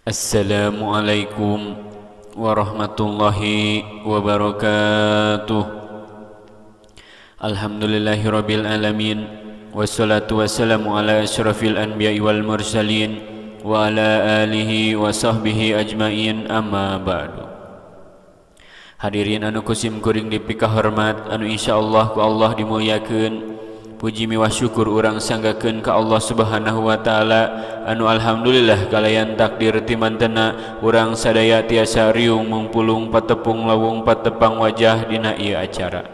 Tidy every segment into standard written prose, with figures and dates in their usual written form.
Assalamualaikum warahmatullahi wabarakatuh. Alhamdulillahirabbil alamin, wassalatu wassalamu ala asyrafil anbiya'i wal mursalin wa ala alihi wa sahbihi ajmain, amma ba'du. Hadirin anu kusim kuring dipikahormat, anu insyaallah ku Allah dimuliakeun. Puji miwah syukur urang sanggakeun ka Allah Subhanahu wa taala, anu alhamdulillah kalayan takdir timantena urang sadaya tiasa riung mungpulung patepung lawung patepang wajah dina ieu acara.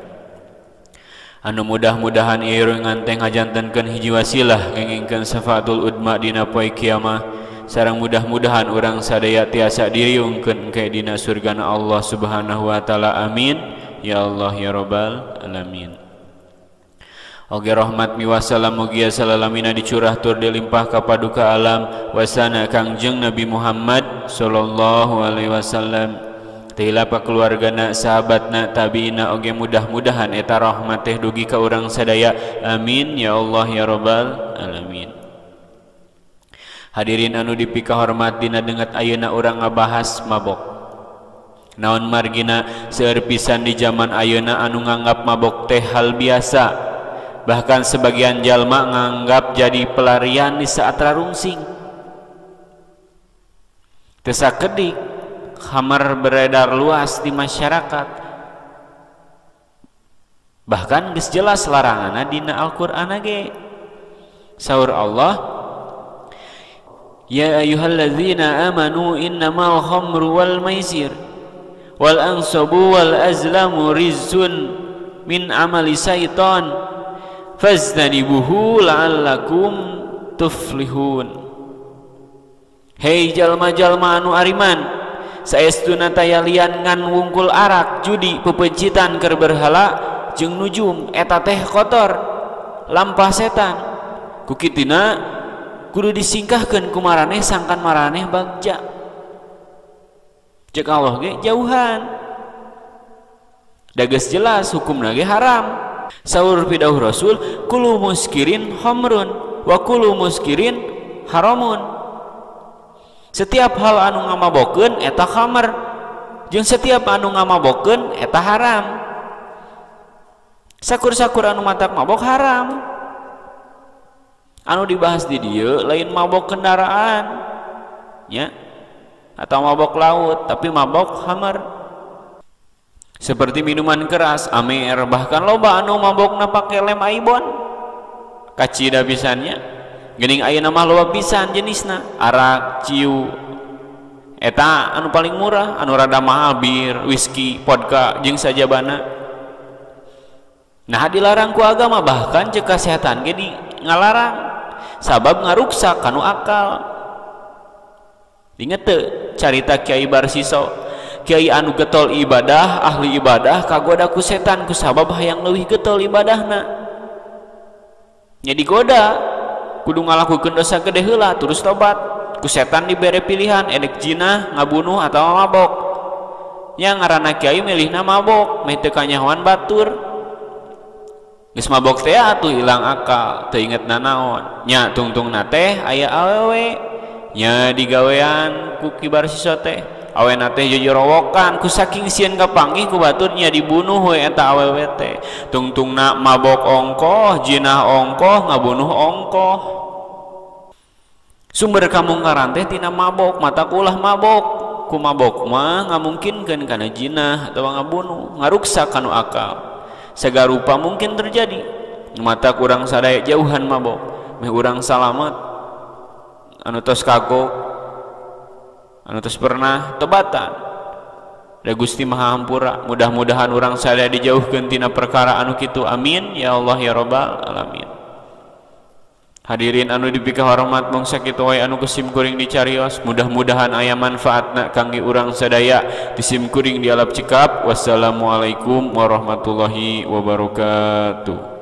Anu mudah-mudahan ieu riungan teh ngajantenkeun hiji wasilah ngengingkeun syafaatul udma dina poe kiamah, sareng mudah-mudahan urang sadaya tiasa diriungkeun engke dina surgana Allah Subhanahu wa taala. Amin ya Allah ya rabbal alamin. Oge rahmat miwah salam mugia salalamina dicurah tur dilimpah ka paduka alam wasana Kangjeng Nabi Muhammad sallallahu alaihi wasallam, teu hilap ka keluargana, sahabatna, tabiina, oge mudah-mudahan eta rahmat teh dugi ka urang sadaya. Amin ya Allah ya rabbal alamin. Hadirin anu dipikahormat, dina denget ayeuna urang ngabahas mabok. Naon margina seueur pisan di zaman ayeuna anu nganggap mabok teh hal biasa. Bahkan sebagian jalma nganggap jadi pelarian di saat rarungsing. Teu sakedik khamar beredar luas di masyarakat. Bahkan geus jelas laranganna dina Al-Qur'an ge. Saur Allah, ya ayyuhalladzina amanu innamal khamru wal maisir wal ansabu wal azlamu rizsun min amali syaitan fajtanibuhu la'allakum tuflihun. Hei jalma-jalma anu ariman, saestuna tayalian ngan wungkul arak, judi, pepecitan keur berhala jeung nujum, eta teh kotor, lampah setan. Ku kitina kudu disingkahkeun ku maraneh sangkan maraneh bagja. Ceuk Allah ge jauhan. Da geus jelas hukumna ge haram. Saur pidauh Rasul, kulu muskirin khamrun wa kulu muskirin haramun. Setiap hal anu ngamabokeun eta khamr, jeung setiap anu ngamabokeun eta haram. Sakur-sakur anu matak mabok haram. Anu dibahas di dieu lain mabok kendaraan nya atau mabok laut, tapi mabok khamr. Seperti minuman keras, amer, bahkan loba anu mabokna pake lem aibon. Kacida pisannya. Geuning ayeuna mah loba pisan jenisna, arak, ciu. Eta anu paling murah, anu rada mahal bir, whisky, vodka jeung sajabana. Nah dilarang ku agama, bahkan ceuk kasehatan ge di ngalarang. Sabab ngaruksak kanu akal. Inget teu carita Kiai Barsiso? Kiai anu getol ibadah, ahli ibadah, kagoda ku setan ku sabab hayang leuwih getol ibadahna. Nya digoda, kudu ngalakukeun dosa gede heula terus tobat. Ku setan dibere pilihan, edek jinah, ngabunuh atawa mabok. Nya ngaranna kiai milihna mabok, meh teu kanyahoan batur. Geus mabok teh atuh ilang akal, teu inget nanaon. Nya tungtungna teh aya awewe, nya digawean ku Ki Barsiso teh. Awena teh jojorowokan ku saking sieun kapanggih ku batur nya dibunuh we eta awewe teh. Tungtungna mabok ongkoh, jinah ongkoh, ngabunuh ongkoh. Sumber kamungkaran teh tina mabok, mata kulah mabok. Ku mabok mah ngamungkinkeun kana jinah atawa ngabunuh, ngaruksak kanu akal. Sagarupa mungkin terjadi. Mata kurang sadaya jauhan mabok, meh urang salamet. Anu tos kagok, anu tos pernah tobatan. Da Gusti Maha Hampura, mudah-mudahan urang sadaya dijauhkeun tina perkara anu kitu. Amin ya Allah ya rabbal alamin. Hadirin anu dipikahormat, mung sakitu wae anu ku sim kuring dicarios, mudah-mudahan aya manfaatna kangge urang sadaya. Di sim kuring dialap cekap. Wassalamualaikum warahmatullahi wabarakatuh.